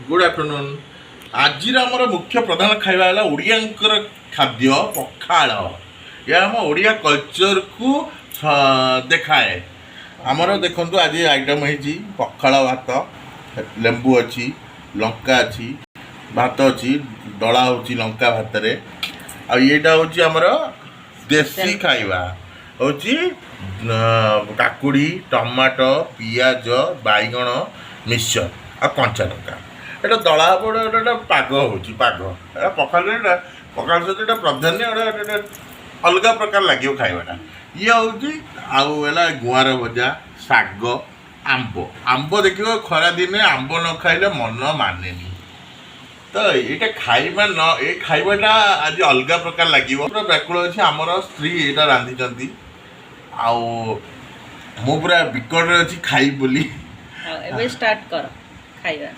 Good afternoon. ଆଜିର ଆମର ମୁଖ୍ୟ ପ୍ରଧାନ ଖାଇବା ହେଲା ଓଡ଼ିଆଙ୍କର ଖାଦ୍ୟ ପଖାଳ। ଏହା ଆମ ଓଡ଼ିଆ କଲଚରକୁ ଦେଖାଏ। ଆମର ଦେଖନ୍ତୁ, ଆଜି ଆଇଟମ୍ ହେଇଛି ପଖାଳ ଭାତ, ଲେମ୍ବୁ ଅଛି, ଲଙ୍କା ଅଛି, ଭାତ ଅଛି, ଦଳା ହେଉଛି ଲଙ୍କା ଭାତରେ। ଆଉ ଏଇଟା ହେଉଛି ଆମର ଦେଶୀ ଖାଇବା, ହେଉଛି କାକୁଡ଼ି, ଟମାଟୋ, ପିଆଜ, ବାଇଗଣ, ମିକ୍ସଚର ଆଉ କଞ୍ଚା ଲଙ୍କା। ଏଇଟା ଦଳା ହେବ, ଏଇଟା ପାଗ ହେଉଛି ପାଗ। ଏଇଟା ପଖାଳରେ, ଏଇଟା ପଖାଳ ସହିତ ଏଇଟା ପ୍ରାଧାନ୍ୟ। ଏଇଟା ଅଲଗା ପ୍ରକାର ଲାଗିବ ଖାଇବାଟା। ଇଏ ହେଉଛି ଆଉ ହେଲା ଗୁଆଁର ଭଜା, ଶାଗ, ଆମ୍ବ। ଆମ୍ବ ଦେଖିବ, ଖରାଦିନେ ଆମ୍ବ ନ ଖାଇଲେ ମନ ମାନେନି। ତ ଏଇଟା ଖାଇବା ନ ଏ ଖାଇବାଟା ଆଜି ଅଲଗା ପ୍ରକାର ଲାଗିବ। ପୁରା ବ୍ୟାକୁଳ ଅଛି। ଆମର ସ୍ତ୍ରୀ ଏଇଟା ରାନ୍ଧିଛନ୍ତି ଆଉ ମୁଁ ପୁରା ବିକଳରେ ଅଛି ଖାଇବି ବୋଲି। ଆଉ ଏବେ ଷ୍ଟାର୍ଟ କର ଖାଇବା।